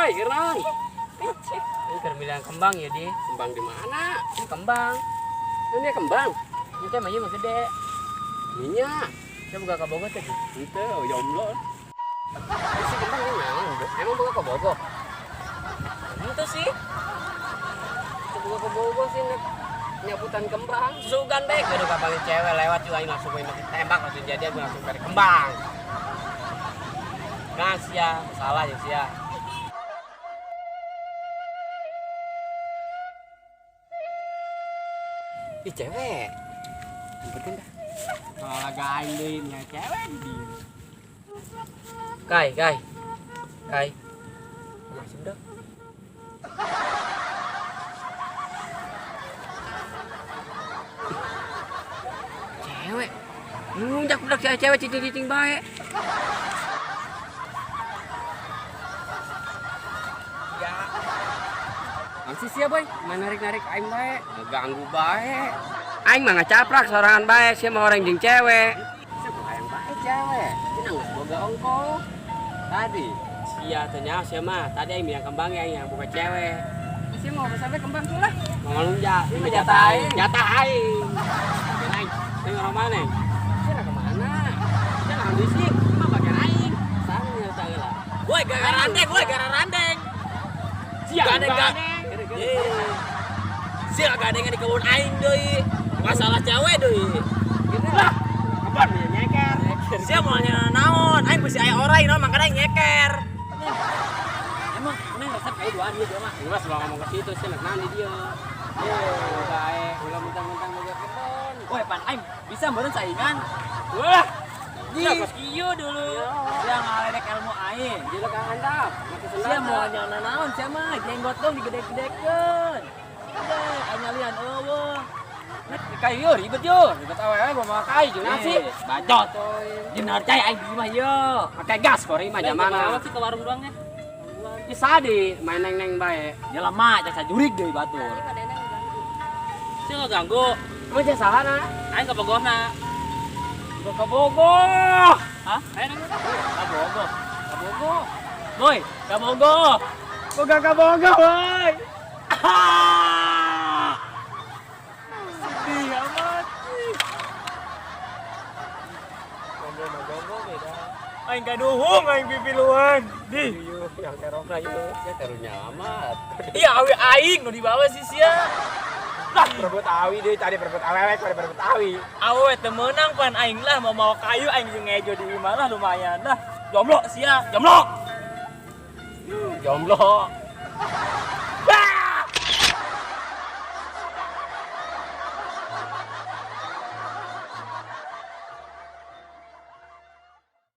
Boy, geran. Ini keur bilang kembang ya di. Kembang di mana? Ini kembang. Ini kembang. Ini teh mah ieu mah gede. Minyak. Saya buka ka Bogor teh. Itu jomblo. Isi kembang ini naon? Emang buka ke Bogor? Itu sih. Itu buka ke Bogor sih nek nyaputan kembang. Sugan deh, kudu kapan cewek lewat juga aing langsung main tembak langsung jadi aku langsung cari kembang. Nah, sia, salah ya sia. Ih cewek. Umpetin dah. Malah aing deui nya cewek di. Kai, kai. Kai. Masuk dah. Cewek. Nunjak budak cewek cicing-cicing bae. Ya. Masih sia boy, menarik-narik aing bae, ngeganggu bae. Aing mah ngacaprak sorangan bae, sia mah orang jeung cewek. Sia mah hayang bae cewek. Sia geus boga ongko. Tadi sia teh nyaho sia mah, tadi aing bilang kembang aing yang boga cewek. Sia mau sampai kembang tuh lah. Mau ngalunjak, Ini mah jatah aing. Jatah aing. Aing, aing orang mana? Sia nak kemana? Sia nak ambil sih, mah bagian aing. Sana nyata lah. Woi, gara randeng, woi, gara randeng. Sia Gandeng, gandeng. Sia gandengan di kebun aing deui. Masalah cewek deui. Lah, kapan dia nyeker? Sia mau nanya naon, aing bisi aya orai naon makanya aing nyeker. Emang emang resep kayak duaan dia mah. Enggak sebelum ngomong ke situ sih nek nani dia. Ye, bae, ulah mentang-mentang boga kebon. Woi, pan aing bisa meureun saingan. Wah, Di sia kos kieu dulu. Sia ngaledek ilmu aing. Gila ka handap, make sendal. Sia mau nanya naon sia mah, jenggot dong digede-gedekeun. Udah, aing nyalian eueuh. Kai yo ribet yo, ribet awewe gua mau kai jeung nasi. Bacot. Jeung cai aing di imah yo. Pakai gas kori mah jamana. Sih ke warung doang ya. Ih sadi main neng-neng bae. Ya lama jasa jurig deui batur. Sia ngaganggu. Emang sia salah na? Aing ka Bogorna. Gua ke Bogor. Hah? Aing ka Bogor. Ka Bogor. Boy, ka Bogor. Boga ka Bogor, boy. Sedih amat. Jomblo mah jomblo beda. Aing kaduhung aing pipiluan. Di. Iya, yang terokna ieu. Sia karunya amat. Iya awi aing nu dibawa sih sia. Lah, perebut awi deui tadi perebut awewe, tadi perebut awi. Awe teu meunang pan aing lah mau mawa kayu aing jeung ngejo di imah lah lumayan lah. Jomblo sia, jomblo. Jomblo.